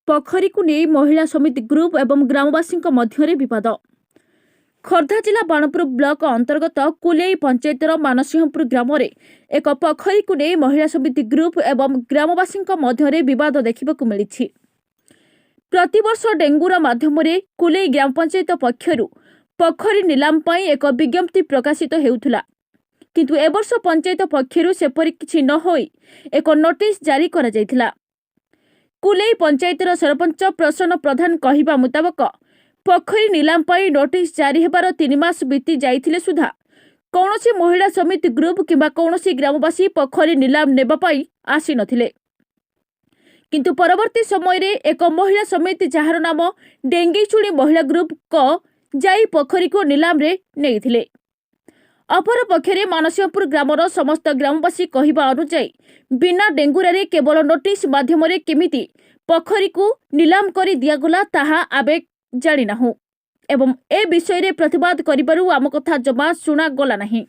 ପୋଖରୀକୁ ନେଇ ମହିଳା ସମିତି ଗ୍ରୁପ୍ ଏବଂ ଗ୍ରାମବାସୀଙ୍କ ମଧ୍ୟରେ ବିବାଦ। ଖୋର୍ଦ୍ଧା ଜିଲ୍ଲା ବାଣପୁର ବ୍ଲକ ଅନ୍ତର୍ଗତ କୁଲେଇ ପଞ୍ଚାୟତର ମାନସିଂହପୁର ଗ୍ରାମରେ ଏକ ପୋଖରୀକୁ ନେଇ ମହିଳା ସମିତି ଗ୍ରୁପ୍ ଏବଂ ଗ୍ରାମବାସୀଙ୍କ ମଧ୍ୟରେ ବିବାଦ ଦେଖିବାକୁ ମିଳିଛି। ପ୍ରତିବର୍ଷ ଡେଙ୍ଗୁର ମାଧ୍ୟମରେ କୁଲେଇ ଗ୍ରାମ ପଞ୍ଚାୟତ ପକ୍ଷରୁ ପୋଖରୀ ନିଲାମ ପାଇଁ ଏକ ବିଜ୍ଞପ୍ତି ପ୍ରକାଶିତ ହେଉଥିଲା। କିନ୍ତୁ ଏବର୍ଷ ପଞ୍ଚାୟତ ପକ୍ଷରୁ ସେପରି କିଛି ନ ହୋଇ ଏକ ନୋଟିସ୍ ଜାରି କରାଯାଇଥିଲା। କୁଲେଇ ପଞ୍ଚାୟତର ସରପଞ୍ଚ ପ୍ରସନ୍ନ ପ୍ରଧାନ କହିବା ମୁତାବକ, ପୋଖରୀ ନିଲାମ ପାଇଁ ନୋଟିସ୍ ଜାରି ହେବାର 3 ମାସ ବିତି ଯାଇଥିଲେ ସୁଦ୍ଧା କୌଣସି ମହିଳା ସମିତି ଗ୍ରୁପ୍ କିମ୍ବା କୌଣସି ଗ୍ରାମବାସୀ ପୋଖରୀ ନିଲାମ ନେବା ପାଇଁ ଆସିନଥିଲେ। କିନ୍ତୁ ପରବର୍ତ୍ତୀ ସମୟରେ ଏକ ମହିଳା ସମିତି, ଯାହାର ନାମ ଡେଙ୍ଗେଇଚୁଣି ମହିଳା ଗ୍ରୁପ୍ କ, ଯାଇ ପୋଖରୀକୁ ନିଲାମରେ ନେଇଥିଲେ। ଅପରପକ୍ଷରେ ମାନସିଂହପୁର ଗ୍ରାମର ସମସ୍ତ ଗ୍ରାମବାସୀ କହିବା ଅନୁଯାୟୀ, ବିନା ଡେଙ୍ଗୁରାରେ କେବଳ ନୋଟିସ୍ ମାଧ୍ୟମରେ କେମିତି ପୋଖରୀକୁ ନିଲାମ କରି ଦିଆଗଲା, ତାହା ଆମେ ଜାଣିନାହୁଁ ଏବଂ ଏ ବିଷୟରେ ପ୍ରତିବାଦ କରିବାରୁ ଆମ କଥା ଜମା ଶୁଣାଗଲା ନାହିଁ।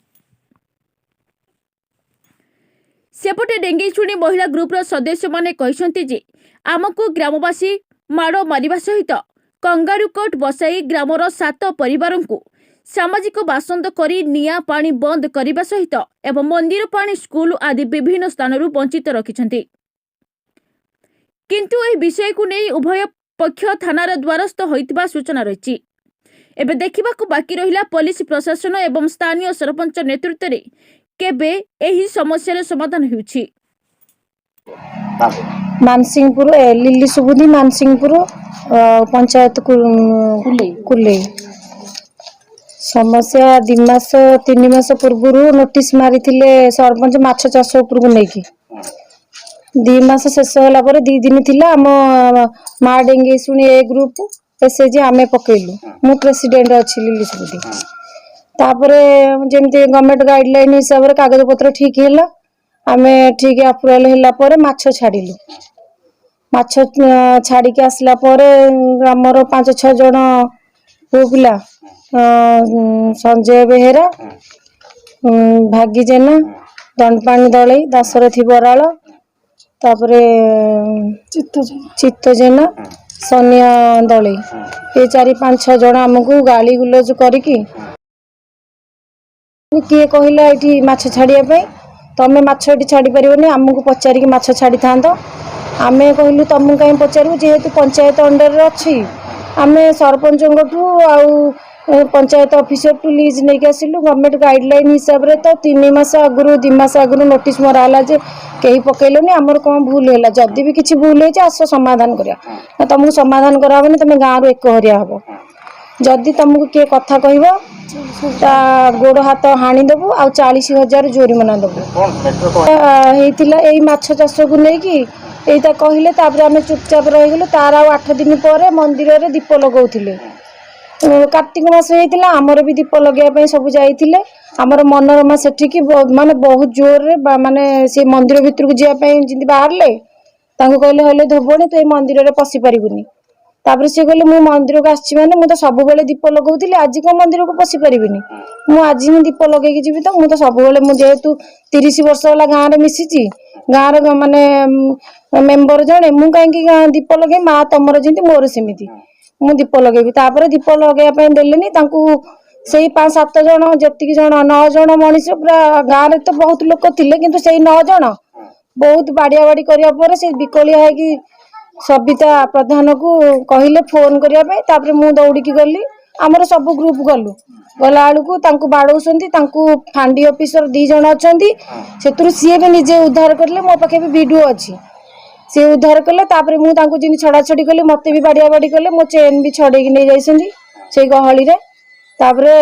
ସେପଟେ ଡେଙ୍ଗେଇଚୁଣି ମହିଳା ଗ୍ରୁପର ସଦସ୍ୟମାନେ କହିଛନ୍ତି ଯେ ଆମକୁ ଗ୍ରାମବାସୀ ମାଡ଼ ମାରିବା ସହିତ କଙ୍ଗାରୁ କୋର୍ଟ ବସାଇ ଗ୍ରାମର ସାତ ପରିବାରଙ୍କୁ ସାମାଜିକ ବାସନ୍ଦ କରି ନିଆଁ ପାଣି ବନ୍ଦ କରିବା ସହିତ ଏବଂ ମନ୍ଦିର, ପାଣି, ସ୍କୁଲ ଆଦି ବିଭିନ୍ନ ସ୍ଥାନରୁ ବଞ୍ଚିତ ରଖିଛନ୍ତି। କିନ୍ତୁ ଏହି ବିଷୟକୁ ନେଇ ଉଭୟ ପକ୍ଷ ଥାନାର ଦ୍ୱାରସ୍ଥ ହୋଇଥିବା ସୂଚନା ରହିଛି। ଏବେ ଦେଖିବାକୁ ବାକି ରହିଲା, ପୋଲିସ ପ୍ରଶାସନ ଏବଂ ସ୍ଥାନୀୟ ସରପଞ୍ଚ ନେତୃତ୍ୱରେ କେବେ ଏହି ସମସ୍ୟାର ସମାଧାନ ହେଉଛି। ମାନସିଂହପୁର, ଲିଲି ସୁବୁଧି, ମାନସିଂହପୁର ପଞ୍ଚାୟତ, କୁଲେଇ। ସମସ୍ୟା, 2 ମାସ 3 ମାସ ପୂର୍ବରୁ ନୋଟିସ୍ ମାରିଥିଲେ ସରପଞ୍ଚ ମାଛ ଚାଷ ଉପରକୁ ନେଇକି। 2 ମାସ ଶେଷ ହେଲା ପରେ 2 ଦିନ ଥିଲା। ଆମ ମା ଡେଙ୍ଗେଇଶୁଣି ଏ ଗ୍ରୁପ ଏସ୍ଏଚଜି ଆମେ ପକେଇଲୁ। ମୁଁ ପ୍ରେସିଡେଣ୍ଟ ଅଛି, ଲିଲି ସୁବୁଧି। ତାପରେ ଯେମିତି ଗଭର୍ଣ୍ଣମେଣ୍ଟ ଗାଇଡଲାଇନ ହିସାବରେ କାଗଜପତ୍ର ଠିକ ହେଲା, ଆମେ ଠିକ ଆପ୍ରୁଭାଲ ହେଲା ପରେ ମାଛ ଛାଡ଼ିଲୁ। ମାଛ ଛାଡ଼ିକି ଆସିଲା ପରେ ଆମର ପାଞ୍ଚ ଛଅ ଜଣ ପୁଅ ପିଲା, ସଞ୍ଜୟ ବେହେରା, ଭାଗି ଜେନା, ଦଣ୍ଡପାଣି ଦଳେଇ, ଦାଶରଥି ବରାଳ, ତାପରେ ଚିତ୍ତ ଜେନା, ସନିଆ ଦଳେଇ, ଏ ଚାରି ପାଞ୍ଚ ଛଅ ଜଣ ଆମକୁ ଗାଳି ଗୁଲଜ କରିକି, କିଏ କହିଲା ଏଇଠି ମାଛ ଛାଡ଼ିବା ପାଇଁ? ତମେ ମାଛ ଏଠି ଛାଡ଼ି ପାରିବନି, ଆମକୁ ପଚାରିକି ମାଛ ଛାଡ଼ିଥାନ୍ତ। ଆମେ କହିଲୁ, ତମକୁ କାହିଁ ପଚାରିବୁ? ଯେହେତୁ ପଞ୍ଚାୟତ ଅଣ୍ଡରରେ ଅଛି, ଆମେ ସରପଞ୍ଚଙ୍କଠୁ ଆଉ ପଞ୍ଚାୟତ ଅଫିସରଠୁ ଲିଜ୍ ନେଇକି ଆସିଲୁ। ଗଭର୍ଣ୍ଣମେଣ୍ଟ ଗାଇଡ଼ଲାଇନ୍ ହିସାବରେ ତ 3 ମାସ ଆଗରୁ, 2 ମାସ ଆଗରୁ ନୋଟିସ୍ ମରା ହେଲା ଯେ କେହି ପକେଇଲନି, ଆମର କ'ଣ ଭୁଲ ହେଲା? ଯଦି ବି କିଛି ଭୁଲ ହେଇଛି, ଆସ ସମାଧାନ କରିବା। ନା, ତମକୁ ସମାଧାନ କରାହବନି, ତମେ ଗାଁରୁ ଏକଘରିଆ ହବ। ଯଦି ତମକୁ କିଏ କଥା କହିବ, ତା ଗୋଡ଼ ହାତ ହାଣିଦେବୁ ଆଉ 40,000 ଜୋରିମନା ଦେବୁ। ହେଇଥିଲା ଏଇ ମାଛ ଚାଷକୁ ନେଇକି। ଏଇଟା କହିଲେ, ତାପରେ ଆମେ ଚୁପଚାପ ରହିଗଲୁ। ତାର ଆଉ 8 ଦିନ ପରେ ମନ୍ଦିରରେ ଦୀପ ଲଗାଉଥିଲେ। କାର୍ତ୍ତିକ ମାସ ହେଇଥିଲା। ଆମର ବି ଦୀପ ଲଗେଇବା ପାଇଁ ସବୁ ଯାଇଥିଲେ। ଆମର ମନୋରମା ସେଠିକି ମାନେ ବହୁତ ଜୋରରେ ମାନେ ସେ ମନ୍ଦିର ଭିତରକୁ ଯିବା ପାଇଁ ଯେମିତି ବାହାରିଲେ, ତାଙ୍କୁ କହିଲେ, ହେଲେ ଧୋବଣୀ, ତୁ ଏଇ ମନ୍ଦିରରେ ପଶି ପାରିବୁନି। ତାପରେ ସିଏ କହିଲେ, ମୁଁ ମନ୍ଦିରକୁ ଆସିଛି ମାନେ ମୁଁ ତ ସବୁବେଳେ ଦୀପ ଲଗାଉଥିଲି, ଆଜି କଣ ମନ୍ଦିରକୁ ପଶି ପାରିବିନି? ମୁଁ ଆଜି ହିଁ ଦୀପ ଲଗେଇକି ଯିବି ତ। ମୁଁ ତ ସବୁବେଳେ, ମୁଁ ଯେହେତୁ 30 ବର୍ଷ ହେଲା ଗାଁରେ ମିଶିଛି, ଗାଁର ମାନେ ମେମ୍ବର ଜଣେ, ମୁଁ କାହିଁକି ଗାଁ ଦୀପ ଲଗେଇ? ମା ତମର ଯେମିତି ମୋର ସେମିତି, ମୁଁ ଦୀପ ଲଗେଇବି। ତାପରେ ଦୀପ ଲଗେଇବା ପାଇଁ ଦେଲେନି ତାଙ୍କୁ। ସେଇ ପାଞ୍ଚ ସାତ ଜଣ, ଯେତିକି ଜଣ, ନଅ ଜଣ ମଣିଷ ପୁରା, ଗାଁରେ ତ ବହୁତ ଲୋକ ଥିଲେ, କିନ୍ତୁ ସେଇ ନଅ ଜଣ ବହୁତ ବାଡ଼ିଆ ବାଡ଼ି କରିବା ପରେ ସେ ବିକଳିଆ ହେଇକି ସବିତା ପ୍ରଧାନକୁ କହିଲେ ଫୋନ କରିବା ପାଇଁ। ତାପରେ ମୁଁ ଦୌଡ଼ିକି ଗଲି, ଆମର ସବୁ ଗ୍ରୁପ ଗଲୁ। ଗଲା ବେଳକୁ ତାଙ୍କୁ ବାଡ଼ଉଛନ୍ତି। ତାଙ୍କୁ ଫାଣ୍ଡି ଅଫିସର 2 ଜଣ ଅଛନ୍ତି, ସେଥିରୁ ସିଏ ବି ନିଜେ ଉଦ୍ଧାର କଲେ। ମୋ ପାଖେ ବି ଭିଡ଼ିଓ ଅଛି। ସିଏ ଉଦ୍ଧାର କଲେ। ତାପରେ ମୁଁ ତାଙ୍କୁ ଯେମିତି ଛଡ଼ାଛଡ଼ି କଲି, ମୋତେ ବି ବାଡ଼ିଆ ବାଡ଼ି କଲେ। ମୋ ଚେନ୍ ବି ଛଡ଼େଇକି ନେଇ ଯାଇଛନ୍ତି ସେଇ ଗହଳିରେ। ତାପରେ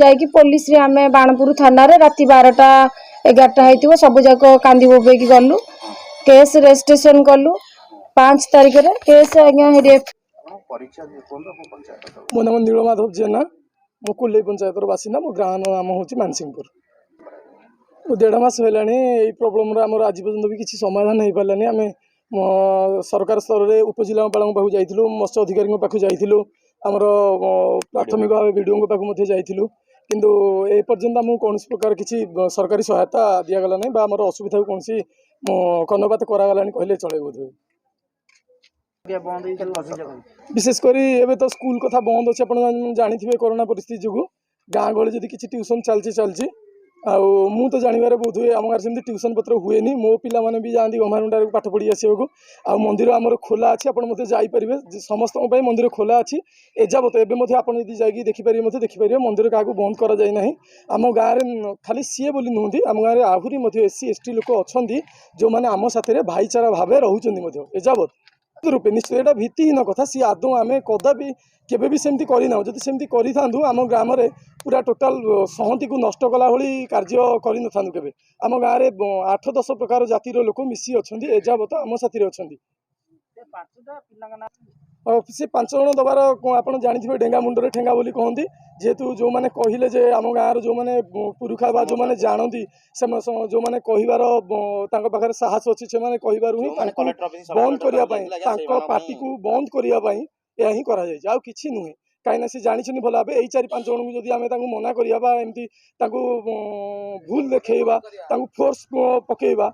ଯାଇକି ପୋଲିସରେ ଆମେ ବାଣପୁର ଥାନାରେ ରାତି 12ଟା 11ଟା ହେଇଥିବ, ସବୁ ଯାକ କାନ୍ଦି ବୋବେଇକି ଗଲୁ, କେସ୍ ରେଜିଷ୍ଟ୍ରେସନ କଲୁ 5 ତାରିଖରେ କେସ୍ ଆଜ୍ଞା ହେରି। ମୋ ନାମ ନୀଳମାଧବ ଜେନା। ମୁଁ କୁଲେଇ ପଞ୍ଚାୟତର ବାସିନ୍ଦା। ମୋ ଗାଁ ନାମ ହେଉଛି ମାନସିଂହପୁର। ମୁଁ ଦେଢ଼ ମାସ ହେଲାଣି ଏଇ ପ୍ରୋବ୍ଲେମର ଆମର ଆଜି ପର୍ଯ୍ୟନ୍ତ ବି କିଛି ସମାଧାନ ହେଇପାରିଲାନି। ଆମେ ସରକାର ସ୍ତରରେ ଉପଜିଲ୍ଲାପାଳଙ୍କ ପାଖକୁ ଯାଇଥିଲୁ, ମତ୍ସ୍ୟ ଅଧିକାରୀଙ୍କ ପାଖକୁ ଯାଇଥିଲୁ, ଆମର ପ୍ରାଥମିକ ଭାବେ ବିଡ଼ିଓଙ୍କ ପାଖକୁ ମଧ୍ୟ ଯାଇଥିଲୁ। କିନ୍ତୁ ଏ ପର୍ଯ୍ୟନ୍ତ ଆମକୁ କୌଣସି ପ୍ରକାର କିଛି ସରକାରୀ ସହାୟତା ଦିଆଗଲା ନାହିଁ ବା ଆମର ଅସୁବିଧାକୁ କୌଣସି କର୍ଣ୍ଣପାତ କରାଗଲାନି କହିଲେ ଚଳେ ବୋଧହୁଏ। ବିଶେଷ କରି ଏବେ ତ ସ୍କୁଲ କଥା ବନ୍ଦ ଅଛି, ଆପଣ ଜାଣିଥିବେ କରୋନା ପରିସ୍ଥିତି ଯୋଗୁଁ। ଗାଁ ଗହଳି ଯଦି କିଛି ଟ୍ୟୁସନ୍ ଚାଲିଛି ଚାଲିଛି। ଆଉ ମୁଁ ତ ଜାଣିବାରେ ବୋଧ ହୁଏ ଆମ ଗାଁରେ ସେମିତି ଟ୍ୟୁସନ୍ ପତ୍ର ହୁଏନି। ମୋ ପିଲାମାନେ ବି ଯାଆନ୍ତି ଗମ୍ଭାରମୁଣ୍ଡାକୁ ପାଠ ପଢ଼ି ଆସିବାକୁ। ଆଉ ମନ୍ଦିର ଆମର ଖୋଲା ଅଛି, ଆପଣ ମଧ୍ୟ ଯାଇପାରିବେ। ଯେ ସମସ୍ତଙ୍କ ପାଇଁ ମନ୍ଦିର ଖୋଲା ଅଛି ଏଯାବତ। ଏବେ ମଧ୍ୟ ଆପଣ ଯଦି ଯାଇକି ଦେଖିପାରିବେ ମଧ୍ୟ ଦେଖିପାରିବେ, ମନ୍ଦିର କାହାକୁ ବନ୍ଦ କରାଯାଇ ନାହିଁ। ଆମ ଗାଁରେ ଖାଲି ସିଏ ବୋଲି ନୁହନ୍ତି, ଆମ ଗାଁରେ ଆହୁରି ମଧ୍ୟ SC ST ଲୋକ ଅଛନ୍ତି, ଯେଉଁମାନେ ଆମ ସାଥିରେ ଭାଇଚାରା ଭାବେ ରହୁଛନ୍ତି ମଧ୍ୟ ଏଯାବତ ରୂପେ। ନିଶ୍ଚିତ ଏଇଟା ଭିତ୍ତିହୀନ କଥା। ସିଏ ଆଦୌ ଆମେ କଦାପି କେବେ ବି ସେମିତି କରିନାହୁଁ। ଯଦି ସେମିତି କରିଥାନ୍ତୁ, ଆମ ଗ୍ରାମରେ ପୁରା ଟୋଟାଲ ସଂହତିକୁ ନଷ୍ଟ କଲା ଭଳି କାର୍ଯ୍ୟ କରିନଥାନ୍ତୁ କେବେ। ଆମ ଗାଁରେ 8-10 ପ୍ରକାର ଜାତିର ଲୋକ ମିଶି ଅଛନ୍ତି, ଏଯାବତ ଆମ ସାଥିରେ ଅଛନ୍ତି। ଆଉ ସେ 5 ଜଣ ଦେବାର କ'ଣ ଆପଣ ଜାଣିଥିବେ, ଡେଙ୍ଗା ମୁଣ୍ଡରେ ଠେଙ୍ଗା ବୋଲି କହନ୍ତି। ଯେହେତୁ ଯେଉଁମାନେ କହିଲେ ଯେ ଆମ ଗାଁର ଯେଉଁମାନେ ପୁରୁଖା ବା ଯେଉଁମାନେ ଜାଣନ୍ତି, ସେମାନେ ଯେଉଁମାନେ କହିବାର ତାଙ୍କ ପାଖରେ ସାହସ ଅଛି, ସେମାନେ କହିବାରୁ ହିଁ ତାଙ୍କୁ ବନ୍ଦ କରିବା ପାଇଁ, ତାଙ୍କ ପାଟିକୁ ବନ୍ଦ କରିବା ପାଇଁ ଏହା ହିଁ କରାଯାଇଛି, ଆଉ କିଛି ନୁହେଁ। କାହିଁକିନା ସେ ଜାଣିଛନ୍ତି ଭଲ ଭାବେ, ଏଇ 4-5 ଜଣଙ୍କୁ ଯଦି ଆମେ ତାଙ୍କୁ ମନା କରିବା ବା ଏମିତି ତାଙ୍କୁ ଭୁଲ ଦେଖେଇବା, ତାଙ୍କୁ ଫୋର୍ସ ପକେଇବା,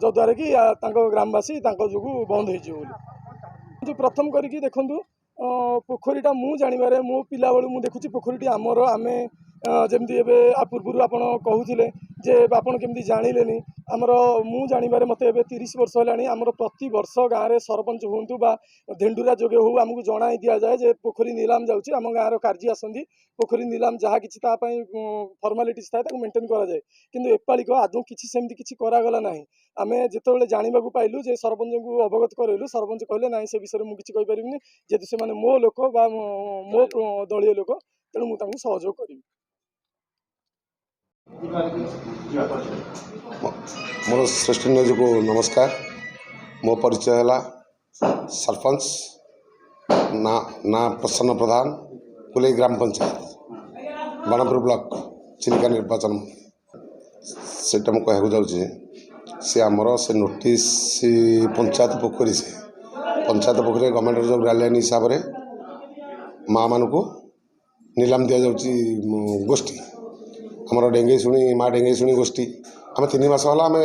ଯଦ୍ୱାରା କି ତାଙ୍କ ଗ୍ରାମବାସୀ ତାଙ୍କ ଯୋଗୁଁ ବନ୍ଦ ହେଇଯିବ ବୋଲି। କିନ୍ତୁ ପ୍ରଥମ କରିକି ଦେଖନ୍ତୁ, ପୋଖରୀଟା ମୁଁ ଜାଣିବାରେ ମୋ ପିଲାବେଳୁ ମୁଁ ଦେଖୁଛି ପୋଖରୀଟି ଆମର। ଆମେ ଯେମିତି ଏବେ ଆ ପୂର୍ବରୁ ଆପଣ କହୁଥିଲେ ଯେ ଆପଣ କେମିତି ଜାଣିଲେନି, ଆମର ମୁଁ ଜାଣିବାରେ ମୋତେ ଏବେ 30 ବର୍ଷ ହେଲାଣି। ଆମର ପ୍ରତିବର୍ଷ ଗାଁରେ ସରପଞ୍ଚ ହୁଅନ୍ତୁ ବା ଧେଣ୍ଡୁରା ଯୋଗେ ହଉ, ଆମକୁ ଜଣାଇ ଦିଆଯାଏ ଯେ ପୋଖରୀ ନିଲାମ ଯାଉଛି। ଆମ ଗାଁର କାର୍ଯ୍ୟ ଆସନ୍ତି, ପୋଖରୀ ନିଲାମ ଯାହା କିଛି ତା ପାଇଁ ଫର୍ମାଲିଟିସ୍ ଥାଏ ତାକୁ ମେଣ୍ଟେନ୍ କରାଯାଏ। କିନ୍ତୁ ଏପାଳିକ ଆଦୌ କିଛି ସେମିତି କିଛି କରାଗଲା ନାହିଁ। ଆମେ ଯେତେବେଳେ ଜାଣିବାକୁ ପାଇଲୁ ଯେ ସରପଞ୍ଚଙ୍କୁ ଅବଗତ କରାଇଲୁ, ସରପଞ୍ଚ କହିଲେ ନାଇଁ, ସେ ବିଷୟରେ ମୁଁ କିଛି କହିପାରିବିନି, ଯେହେତୁ ସେମାନେ ମୋ ଲୋକ ବା ମୋ ଦଳୀୟ ଲୋକ, ତେଣୁ ମୁଁ ତାଙ୍କୁ ସହଯୋଗ କରିବି। ମୋର ଶ୍ରେଷ୍ଠ ନ୍ୟୁଜ୍କୁ ନମସ୍କାର। ମୋ ପରିଚୟ ହେଲା ସରପଞ୍ଚ, ନା ପ୍ରସନ୍ନ ପ୍ରଧାନ, କୁଲେଇ ଗ୍ରାମ ପଞ୍ଚାୟତ, ବାଣପୁର ବ୍ଲକ, ଚିଲିକା ନିର୍ବାଚନ। ସେଇଟା ମୁଁ କହିବାକୁ ଯାଉଛି। ସେ ଆମର ସେ ନୋଟିସ୍, ପଞ୍ଚାୟତ ପୋଖରୀ, ସେ ପଞ୍ଚାୟତ ପୋଖରୀରେ ଗଭର୍ଣ୍ଣମେଣ୍ଟର ଯେଉଁ ଗାଇଡ଼ଲାଇନ୍ ହିସାବରେ ମାଆମାନଙ୍କୁ ନିଲାମ ଦିଆଯାଉଛି। ଗୋଷ୍ଠୀ ଆମର ଡେଙ୍ଗେଇଶୁଣି, ମା ଡେଙ୍ଗେଇଶୁଣି ଗୋଷ୍ଠୀ। ଆମେ 3 ମାସ ହେଲା ଆମେ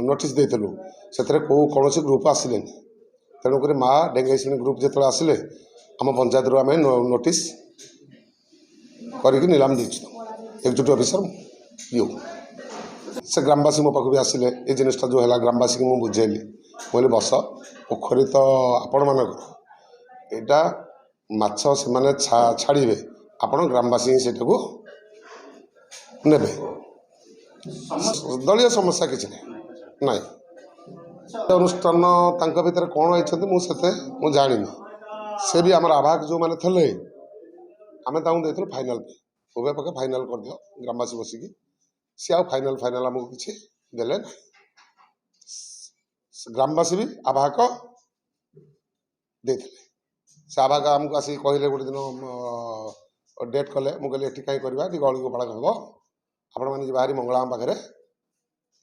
ନୋଟିସ୍ ଦେଇଥିଲୁ, ସେଥିରେ କେଉଁ କୌଣସି ଗ୍ରୁପ୍ ଆସିଲେନି। ତେଣୁକରି ମା ଡେଙ୍ଗେଇଶୁଣି ଗ୍ରୁପ୍ ଯେତେବେଳେ ଆସିଲେ, ଆମ ପଞ୍ଚାୟତରୁ ଆମେ ନୋଟିସ୍ କରିକି ନିଲାମ ଦେଇଛୁ। ଏକ୍ଜିକ୍ୟୁଟିଭ୍ ଅଫିସର you ସେ ଗ୍ରାମବାସୀ ମୋ ପାଖକୁ ବି ଆସିଲେ। ଏ ଜିନିଷଟା ଯେଉଁ ହେଲା, ଗ୍ରାମବାସୀକି ମୁଁ ବୁଝେଇଲି। ମୁଁ କହିଲି, ବସ, ପୋଖରୀ ତ ଆପଣମାନଙ୍କର, ଏଇଟା ମାଛ ସେମାନେ ଛାଡ଼ିବେ, ଆପଣ ଗ୍ରାମବାସୀ ହିଁ ସେଇଟାକୁ ନେବେ। ଦଳୀୟ ସମସ୍ୟା କିଛି ନାହିଁ। ନାଇଁ, ଅନୁଷ୍ଠାନ ତାଙ୍କ ଭିତରେ କ'ଣ ହେଇଛନ୍ତି ମୁଁ ସେତେ ମୁଁ ଜାଣିନି। ସେ ବି ଆମର ଆବାହକ ଯେଉଁମାନେ ଥିଲେ, ଆମେ ତାଙ୍କୁ ଦେଇଥିଲୁ ଫାଇନାଲ୍ ପାଇଁ, ଉଭୟ ପକ୍ଷ ଫାଇନାଲ୍ କରିଦିଅ ଗ୍ରାମବାସୀ ବସିକି। ସିଏ ଆଉ ଫାଇନାଲ୍ ଫାଇନାଲ୍ ଆମକୁ କିଛି ଦେଲେ ନାହିଁ। ଗ୍ରାମବାସୀ ବି ଆବାହକ ଦେଇଥିଲେ। ସେ ଆବାହକ ଆମକୁ ଆସିକି କହିଲେ, ଗୋଟେ ଦିନ ଡେଟ୍ କଲେ। ମୁଁ କହିଲି, ଏଠି କାହିଁ କରିବା, ଏଠି ଗଳି ଗୋପାଳ ହେବ। ଆପଣମାନେ ଯିବା ଭାରି ମଙ୍ଗଳାଙ୍କ ପାଖରେ,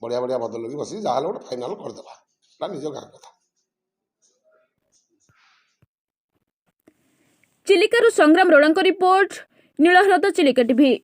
ବଢ଼ିଆ ବଢ଼ିଆ ଭଦ୍ରଲୋକି ବସିକି ଯାହାହେଲେ ଗୋଟେ ଫାଇନାଲ୍ କରିଦେବା, ଏଟା ନିଜ ଗାଁ କଥା। ଚିଲିକାରୁ ସଂଗ୍ରାମ ରୋଡ଼ଙ୍କ ରିପୋର୍ଟ, ନୀଳହ୍ରଦ ଚିଲିକା ଟିଭି।